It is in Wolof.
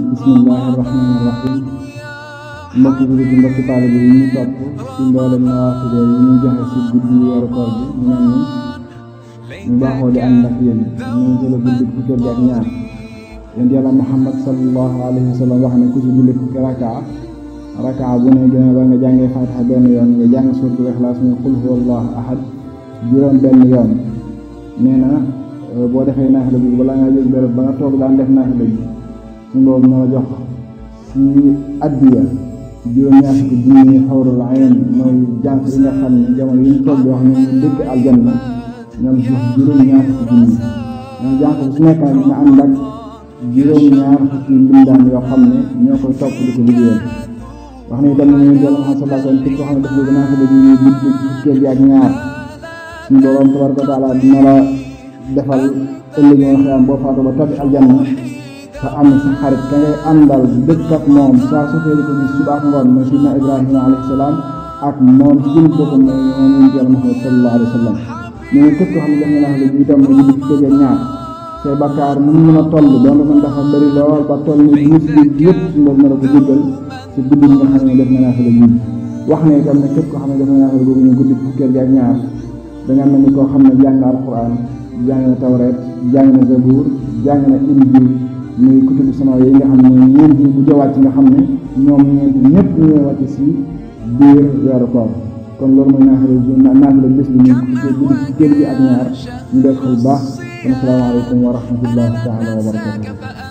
Bismillahirrahmanirrahim. Mbokk bi di mbokk taalibe yi ñu topp ci mboolem nawaafil yi ñu joxe ci guddi weeru koor bi ñu ñu baaxoo di ànd ak yéen ñu jël guddi fukki ak ñaar yéen yàlla Muhammad sallallahu alayhi wa sallam wax ne ku ci julli fukki rakaa bu ne gën a ba nga jàngee Faatiha benn yoon nga jàng suuratul Ixlaas muy qul huwallahu ahad juróom benn yoon nee na boo defee naafila bi balaa ngaa jóg béréb ba nga toog daan def naafila bi suñu boobu na la jox ci addiya juróom-ñaar fukki junni xawrul ayn mooy jànq yi nga xam ne jamono yi ñu toog di wax ne ñu dëkk aljanna ñoom jox juróom-ñaar fukki junni ñoom jànq bi su nekk na ànd ak juróom-ñaar fukki mbindaan yoo xam ne ñoo koy topp di ko liggéeyal wax ne itam ne ñu jël Muhammad sallallahu alayhi wa sallam képp koo xam ne daf bëgg naafila bi ñu guddi fukkeel bi ak ñaar suñu borom tabaraka wa taala dina la defal ëllëg yoo xam boo faatu ba tabbi aljanna te am sa xarit ka ngay àndal dëkk ak moom saa su fekkee ko gis suba ak ngoon mooy Sidna Ibrahima alayhi salaam ak moom ci jëm boppam mooy moom ñu jël Muhammad sallallahu alayhi wa sallam ñu ne képp koo xam ne def nga naafila bi itam nga guddi fukkeel ak ñaar say bakkaar mu mën a toll doon mën dafa bëri lool ba toll ni gis bi yëpp suñu borom na la ko jéggal ci guddi nga xam ne def nga naafila bi wax ne itam ne képp koo xam ne def nga naafila boobu ñu guddi fukkeel ak ñaar danga mel ni koo xam ne jàng na alquran jàng na tawreet jàng na zabuur jàng na injil muy kutubu sama yi nga xam ne mooy ñeenti bu jawaat ci nga xam ne ñoom ñeenti ñëpp ñooy wàcc si biir weeru koor kon loolu mooy naafila bés bi ñu guddi fukkeel bi ak ñaar ñu def xel baax kon asalaamaaleykum wa rahmatullahi taala wa barakatuh